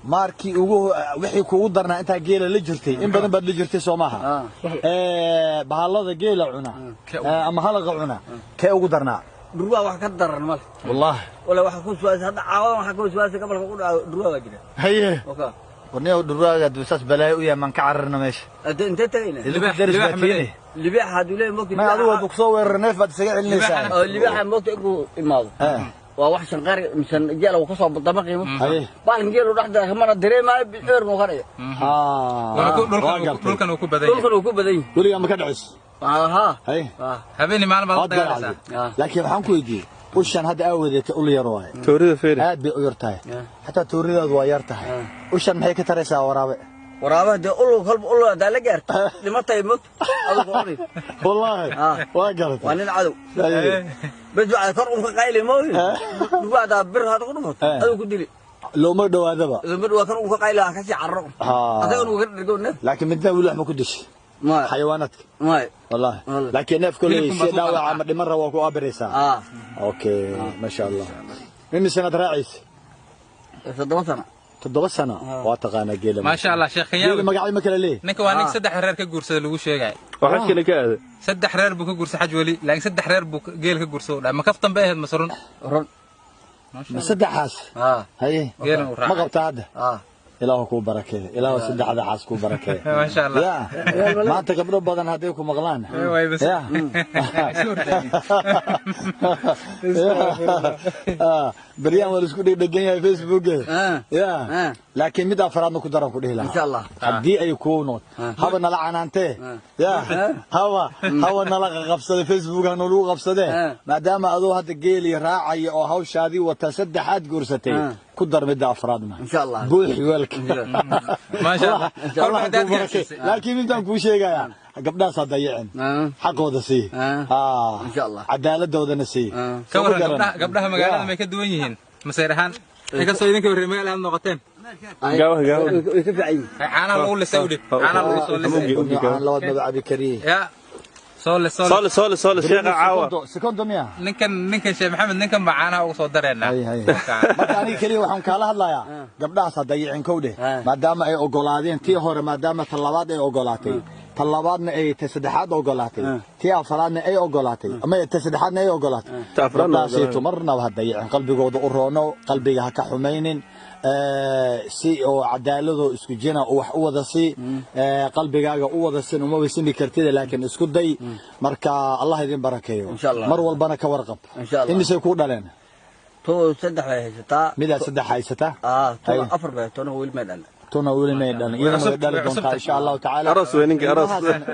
Markii ugu wixii kugu darnaa intaa geela la jirtay, in badan baad la jirtay, soo maaha? Bahallada geela cuna ama halaqa cuna, kee ugu darnaa? Dhurwaa wax ka daran male. Wallahi. Wala waxa ku su'aasay hadda caawadan, waxa ku su'aasay gobolka ku dhaco dhurwaa baa jira. Haye. Oka. Warniyow, dhurwaaga saas balaayo u yahay, maan ka cararna meesha? Hadda intee tagayna? Idinku daris baa tiini. Libaax hadduu leeyahay moogta. May, adigu waad kusoo weerar, neef baad isaga celinaysaa. Oo libaaxa moogta inuu imaado waa wax shanqaari misan geel uu ka soo dama qiimo. Haye. Baalkan geelu dhexda mana dareemaayo, eer muu karaya. Dhulkan uu ku badan yahay. Dhulkan uu ku badan yahay. Weligaa ma ka dhicis? Aha. Haye. Habeenii maalin baad la waad dagaalaysaa. Garaacday, laakiin waxaan ku weydiiyey, ushan hadda aa wadeeta ul yar waaye. Toorida feeri. Aad bay u yar tahay. Xataa tooridaadu waa yar tahay. Ushan maxay ka taraysaa waraabe? Waraabaha dee ul kolba ul hadaa la gaarto dhimatay moogta, adigu cuni. Wallaahi. Waa garatay. Waa nin cadow. Haye. Bes bacda kor un ka qayli mooyin, dhurwaa hadaa bir hada ku dhufato adigu ku dili. Looma dhowaadaba. Mid waa kor un ka qayli ha kasii cararo. Asaga uu ka dhirgo neef. Laakiin midna weli wax ma ku dishay? Maya. Xayawaanaadka? Maya. Wallahi. Wallahi. Laakiin neef koley Hilibku si ma soo dhaawaca qalaca. ama dhiman raba waa ku abiraysaa. Okay, masha Allah. Imise sanaad raacaysa? 7 sano. 7 sano. Waa taqaanaa geela. Maasha Allah, sheekh Geela Kenyaawi. Magacyo ma kala leeyahay? Ninka waa nin 3 reer ka guursaday lagu sheegay. Oo xajkana ka aaday. 3 reer buu ka guursaday xaj weli, laakiin 3 reer buu geel ka guursaday. Dhahay ma kaftan bay ahayd mase run? Run. Ma saddexaas? Haye. Geelan uu Ma raacay. qabtaa hadda? Ilaahu kuu barakeeyo, ilaahu saddexda xaas kuu barakeeyo. Maasha Allah. Ya maanta gabdho badan hadday ku maqlaan. Way bas. Ya. Baryahan waa laisku dhegdhegan yahay Facebook. Ya. Laakiin mid afraadna ku daran ku dhihi lahaa. Insha Allah. Haddii ay kuu noqoto, haba nala canaantee, ya haba nala qabsade, Facebook ha nalagu qabsadee. Maadaama adoo hadda geeli raacaya oo hawshaadii wata saddexaad guursatay, ku dar midda afraadna. Insha Allah. Buuxi weelka. Maasha Allah. Allah Kolba haddaad kuu barakeeyo. gaarsiisay. Laakiin intaan kuu sheegayaa, gabdhahaas ha dayicin, xaqooda sii. Insha Allah. Cadaaladoodana sii. Ka warran gabdhaha magaalada may ka duwan yihiin masayr ahaan, inkastoo idinka reer magaala aad noqoteen? Gaawaha, gaawaha. Way ka fiican yihiin. Caanaha lagu lisay u dhib, caanaha lagu soo lisay. Aan labaad maba cabi kariye. Ya soo lis, soo lis. Soole, soole, soole, sheekha caawa. Sekondo miya? Ninkan Sheekh Maxamed, ninkan baa caanaha ugu soo dareynaa. Hay, hay. Marka aniga keliya waxaan kaala hadlayaa gabdhahaas ha dayicin, kow dheh. Maadaama ay ogolaadeen tii hore, maadaama ta labaad ay ogolaatay, ta labaadna ay ta saddexaad ogolaatay, tii afraadna ay ogolaatay, ama ta saddexaadna ay ogolaatay. Ta afraadna. Gabdhahaasayto marnaba ha dayicin, qalbigooda u roono, qalbiga ha ka xumaynin. Si oo cadaalado isku jina oo wax u wada sii, qalbigaaga u wada sin, uma weysini kartid, laakiin isku day. Marka Allah idin barakeeyo. Insha Allah. Mar walbana ka warqab. Insha Allah. Imisay kuu dhaleen? To 3 bay haysataa. Midaa 3 haysata? To 4 bay, tona weli may dhalin. Tuna weli may dhalin, iyadana way dhali doontaa insha Allahu tacaala. Aroos wey ninka, aroos.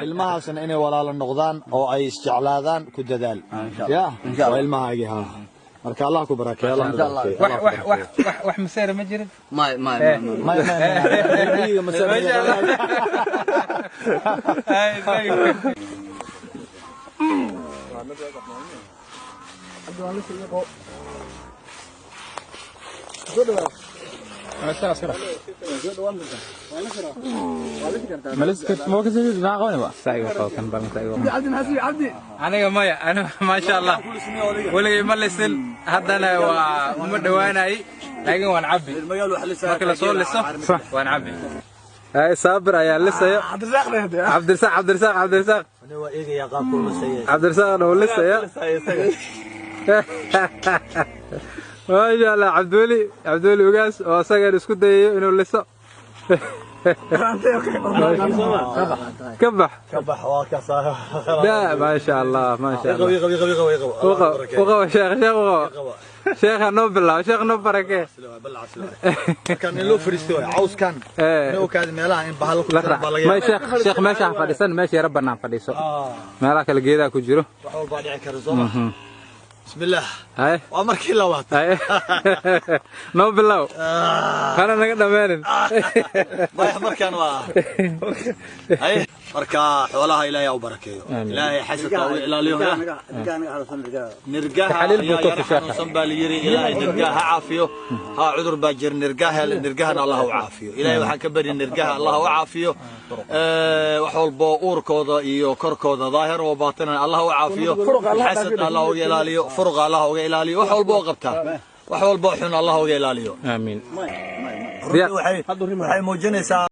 Ilmahaasna inay walaalo noqdaan oo ay isjeclaadaan ku dadaal. Insha Allah. Ya. Insha Allah. Waa ilmahaagii ha. Marka Allah ku barakeeyo, Allah ku Insha Allah. barakeeyo. Wax wax wax wax wax masayra ma jirin. May, may, may. May, may, may. Masayra. Masha Allah. Ay, thank you. Aniga maya, aniga maasha Allah weligay ma lisin, haddana waa uma dhowaanayay, laakiin waan cabbi marka lasoo liso, waan cabbi. Saabir ayaa lisaya. Cabdirisaaq, Cabdirisaaq, Cabdirisaaq. Waa eegaya qaabku lisaya. Cabdirisaaqna uu lisaya, maasha Allah. Cabdiweli, Cabdiweli Ugaas oo isagan isku dayayo inuu liso. Ka bax. Ka bax, waa ka saa. Da, maasha Allah, maasha Allah. Qabi, qabi, qabi, qabi, qabi. Uqaba sheekh, sheekh uqaba, sheekha noo bilaabo, sheekh noo barakee. Markaan in loo fariisto waay cawskan. In uu kaadi meelaha in bahalo ku la jiraan raac. Baa laga May sheekh, sheekh meesha ha fadhiisan, meesha yara bannaan fadhiiso, meelaha kale geedaha ku jiro. Wax walbaa dhici kara, soo ma? Bismillaah. Hay. Waa markii labaad. Hay, noo bilow, hana naga dhameenin. Maya, markaan waa hay. Marka xoolaha Ilaahay ha u barakeeyo, Ilaahay xasadka ha u ilaaliyo. Nirgaha Taxaaliil buu ayaa ku yara sheekha. Xanuunsan baa la yiri. Ilaahay nirgaha ha caafiyo. Ha, cudur baa jira nirgaha, nirgahana Allah u caafiyo. Ilaahay waxaan ka bari nirgaha Allah u caafiyo. Wax walbo uurkooda iyo korkooda, daahir wa baatinan, Allah u caafiyo. Xasad Allah uga ilaaliyo, furuqa Allah uga ilaaliyo, wax walbo oo qabta, wax walbo xun Allah uga ilaaliyo. Aamiin. Runtii waxay muujinaysaa.